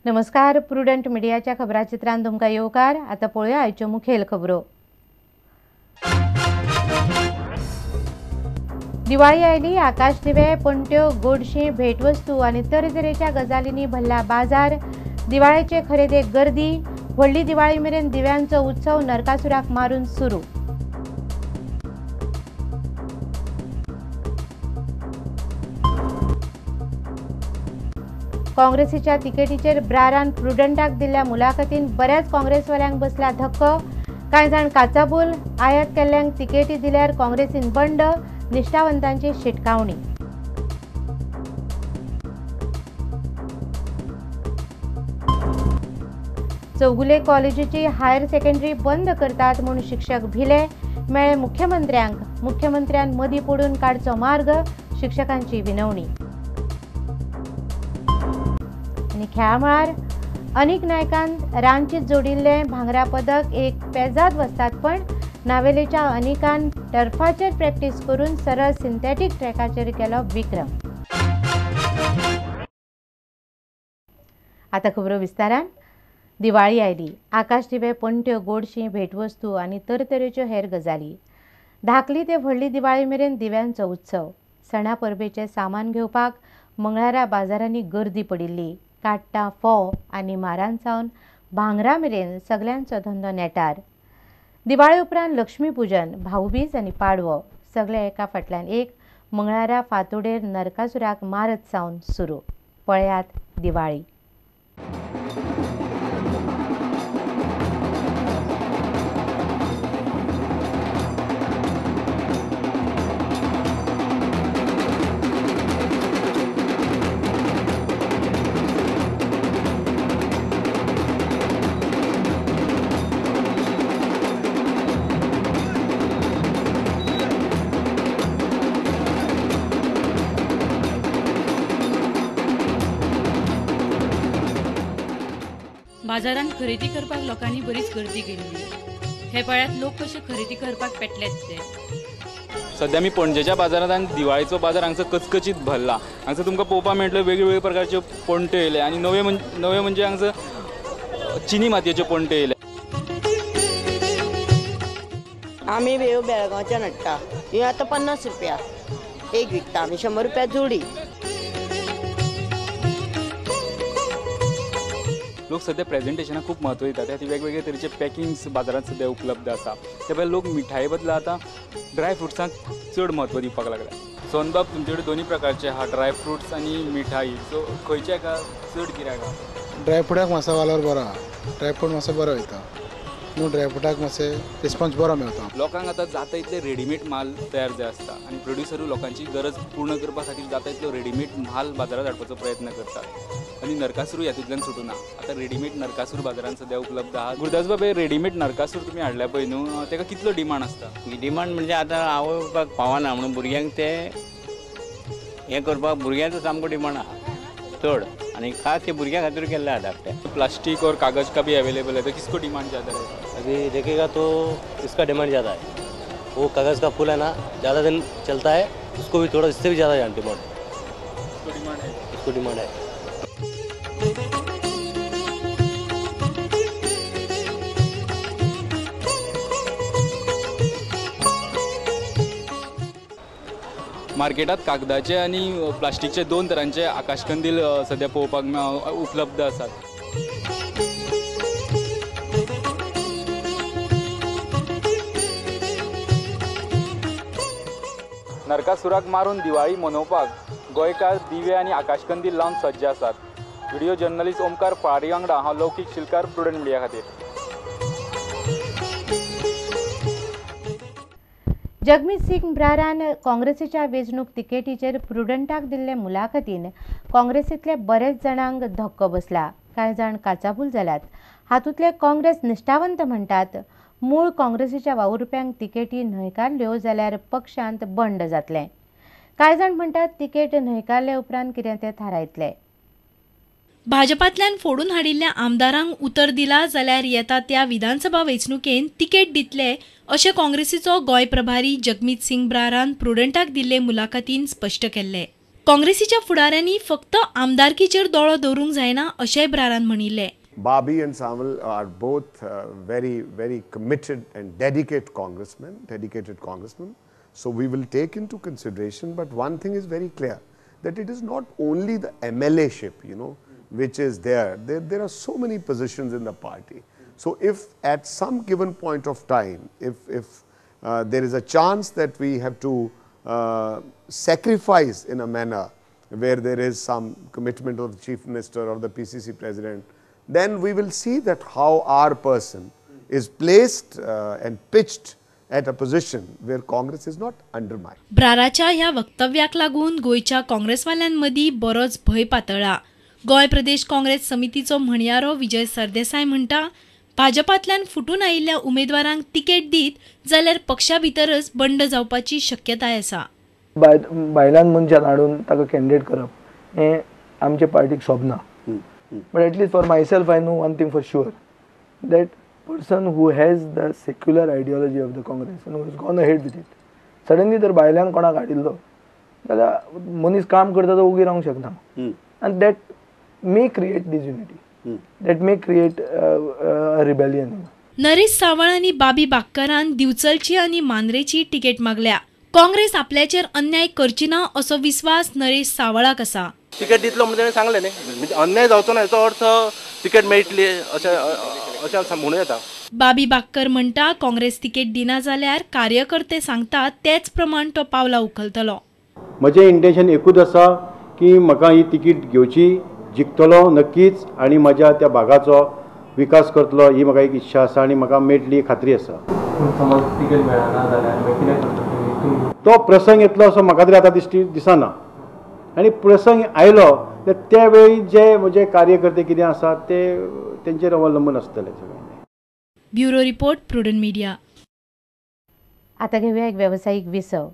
नमस्कार, प्रुडंट मीडियाच्या खबराचित्रान तुमकां येवकार. आतां पळोवया आयच्यो मुखेल खबरो. दिवाळी आयली, आकाश दिवे, पणट्यो, गोडशी, भेटवस्तू आनी तरेतरेच्या गजालींनी भरला बाजार. दिवाळेचे खरेदेक गर्दी. व्हडली दिवाळी मेरेन दिव्यांचो उत्सव नरकासुराक मारून सुरू. काँग्रेसीच्या तिकेटीचेर ब्रारान प्रुडंटाक दिल्ल्या मुलाखतीन बऱ्याच काँग्रेसवाल्यांक बसला धक्को. कांय जाण काचाबूल. आयात केल्ल्यांक तिकेटी दिल्यार काँग्रेसीन बंड, निष्ठावंतांची शिटकावणी. चौगुले कॉलेजीची हायर सेकंडरी बंद करतात म्हूण शिक्षक भिले. मेळे मुख्यमंत्र्यांक. मुख्यमंत्र्यान मदीं पडून काडचो मार्ग, शिक्षकांची विनवणी. खेळा मळार अनीक नायकान रांचीत जोडिल्लें भांगरा पदक एक पेजाद वस्तादपण. नावेलेच्या अनिकान टर्फाचेर प्रॅक्टीस करून सरळ सिंथेटीक ट्रॅकाचेर केलो विक्रम. आतां खबरो विस्तारान. दिवाळी आयली, आकाश दिवे, पणट्यो, गोडशी, भेटवस्तू आनी तरेतरेच्यो हेर गजाली. धाकली ते व्हडली दिवाळी मेरेन दिव्यांचो उत्सव. सणा परबेचें सामान घेवपाक मंगळारा बाजारांनी गर्दी पडिल्ली. काट्टां, फोव आनी मारान सावन भांगरा मेरेन सगल्यांचो धंदो नेटार. दिवाळे उपरांत लक्ष्मीपुजन, भाऊबीज आनी पाडवो सगळे एका फाटल्यान एक. मंगळारा फांतोडेर नरकासुराक मारत सावन सुरू. पळयात दिवाळी. बाजारांत खरेदी करपाक लोकांनी बरीच गर्दी केल्ली. हे पळयात लोक कशे खरेदी करपाक पेटल्यात ते. सध्या मी पणजेच्या बाजारांत आनी दिवाळीचो बाजार हांगसर कचकचीत भरला. हांगसर तुमकां पळोवपाक मेळटल्यो वेगवेगळे प्रकारच्यो पणट्यो येयले आनी नवे नवे म्हणजे हांगसर चिनी मातयेच्यो पणट्यो येयले. आमी वेव बेळगांवच्यान हाडटा. ह्यो आतां 50 रुपया एक विकता आमी, 100 रुपया जोडी. लोक सध्या प्रेझेंटेशनाक खूब म्हत्व दितात. त्या खातीर वेगवेगळे तरेचे पॅकिंग्स बाजारांत सध्या उपलब्ध आसा. त्या भायर लोक मिठाये बदला आतां ड्राय फ्रुट्सांक चड म्हत्व दिवपाक लागल्या. सोनबाब, तुमचे कडेन दोनी प्रकारचे आहा, ड्राय फ्रुट्स आनी मिठाई. सो खंयच्या एका चड गिरायक आहा? ड्राय फ्रुटाक मातसो वालोर बरो आहा. ड्राय फ्रूट मातसो बरो वयता न्हू. ड्राय फ्रुटाक मातशें रिस्पोन्स बरो मेळटा. लोकांक आतां जाता इतले रेडीमेड माल तयार जाय आसता आनी प्रोड्युसरूय लोकांची गरज पूर्ण करपा खातीर जाता इतलो रेडीमेड माल बाजारांत हाडपाचो प्रयत्न करतात आनी नरकासूर हातूंतल्यान सुटूना. आतां रेडीमेड नरकासूर बाजारांत सद्या उपलब्ध आहा. गुरुदास बाब, हे रेडीमेड नरकासूर तुमी हाडल्या पळय न्हू, ताका कितलो डिमांड आसता? डिमांड म्हणजे आतां आवय बापायक पावना म्हणून भुरग्यांक ते हें करपाक भुरग्यांचो सामको डिमांड आहा चड, आनी खास ते भुरग्यां खातीर केल्ले आहा धाकटे. प्लास्टिक और कागज का भी अवेलेबल है, तो किसको डिमांड ज़्यादा है? अभी देखेगा तो इसका डिमांड ज़्यादा है. वो कागज़ का फूल है ना, ज़्यादा दिन चलता है, उसको भी थोड़ा इससे भी ज़्यादा डिमांड है. इसको डिमांड है, इसको डिमांड है. मार्केटात कागदाचे आनी प्लास्टिकचे दोन तरांचे आकाशकंदील सद्या पळोवपाक उपलब्ध आसात. नरकासुराक मारून दिवाळी मनोवपाक गोंयकार दिवे आनी आकाशकंदील लावन सज्ज आसात. व्हिडिओ जर्नलिस्ट ओमकार फारी वांगडा हांव लौकीक शिलकार, प्रुडंट मिडिया खातीर. जगमीत सिंग ब्रारान काँग्रेसीच्या वेंचणूक तिकेटीचेर प्रुडंटाक दिल्ले मुलाखतीन काँग्रेसींतले बरेच जाणांक धक्को बसला. कांय जाण काचाबूल जाल्यात. हातूंतले काँग्रेस निश्ठावंत म्हणटात मूळ काँग्रेसीच्या वावुरप्यांक तिकेटी न्हयकारल्यो जाल्यार पक्षांत बंड जातलें. कांय जाण म्हणटात तिकेट न्हयकारले उपरांत कितें तें थारायतले. भाजपांतल्यान फोडून हाडिल्ल्या आमदारांक उतर दिला जाल्यार येता त्या विधानसभा वेंचणुकेंत तिकेट दितले अशें काँग्रेसीचो गोंय प्रभारी जगमीत सिंग ब्रारान प्रुडंटाक दिल्ले मुलाखतीन स्पश्ट केल्ले. काँग्रेसीच्या फुडाऱ्यांनी फक्त आमदारकीचेर दोळो दवरूंक जायना अशेंय ब्रारान म्हणिल्लें. Babi and Samal are both very, very committed and dedicated congressmen. So we will take into consideration, but one thing is very clear, that it is not only the MLA-ship, you know, which is there. There are so many positions in the party. So if at some given point of time, if there is a chance that we have to sacrifice in a manner where there is some commitment of the Chief Minister or the PCC President, then we will see that how our person is placed and pitched at a position where Congress is not undermined. ब्राराच्या ह्या वक्तव्याक लागून गोंयच्या काँग्रेसवाल्यांमदीं बरोच भंय पातळ्ळा. गोंय प्रदेश काँग्रेस समितीचो म्हणयारो विजय सरदेसाय म्हणटा भाजपांतल्यान फुटून आयिल्ल्या उमेदवारांक ticket दीत जाल्यार पक्षा भितरच बंड जावपाची शक्यताय आसा. बायलान मनशान हाडून ताका कॅन्डिडेट करप हें आमचे पार्टीक सोबना. But at least for myself, I know one thing for sure, that person who has the secular ideology of the Congress and who has gone ahead with it, suddenly जर भायल्यान कोणाक हाडिल्लो जाल्यार मनीस काम करता तो उगी रावंक शकना. And that may create disunity, that may create a rebellion. Naresh Saval आनी बाबी बाक्करान दिवचलची आनी मांद्रेची तिकेट मागल्या. काँग्रेस आपल्याचेर अन्याय करची ना असो विस्वास नरेश सावळाक आसा. तिकेट दितलो म्हणून ताणें सांगलें न्ही, म्हणजे अन्याय जावचो ना हेचो अर्थ तिकेट मेळटली अशें अशें म्हणूं येता. बाबी बाक्कर म्हणटा काँग्रेस तिकेट दिना जाल्यार कार्यकर्ते सांगतात तेच प्रमाण तो पावलां उखलतलो. म्हजें इंटेन्शन एकूच आसा की म्हाका ही तिकीट घेवची, जिखतलो नक्कीच आनी म्हज्या त्या भागाचो विकास करतलो ही म्हाका एक इच्छा आसा आनी म्हाका मेळटली खात्री आसा. समज तिकेट मेळना जाल्यार कितें करतले? तो प्रसंग येतलो असो म्हाका तरी आतां दिश्टी दिसना आनी प्रसंग आयलो तर त्या वेळी जे म्हजे कार्यकर्ते कितें आसा ते तेंचेर अवलंबून आसतले सगळें. Bureau report, Prudent media. आता घेऊया एक व्यावसायिक विसव.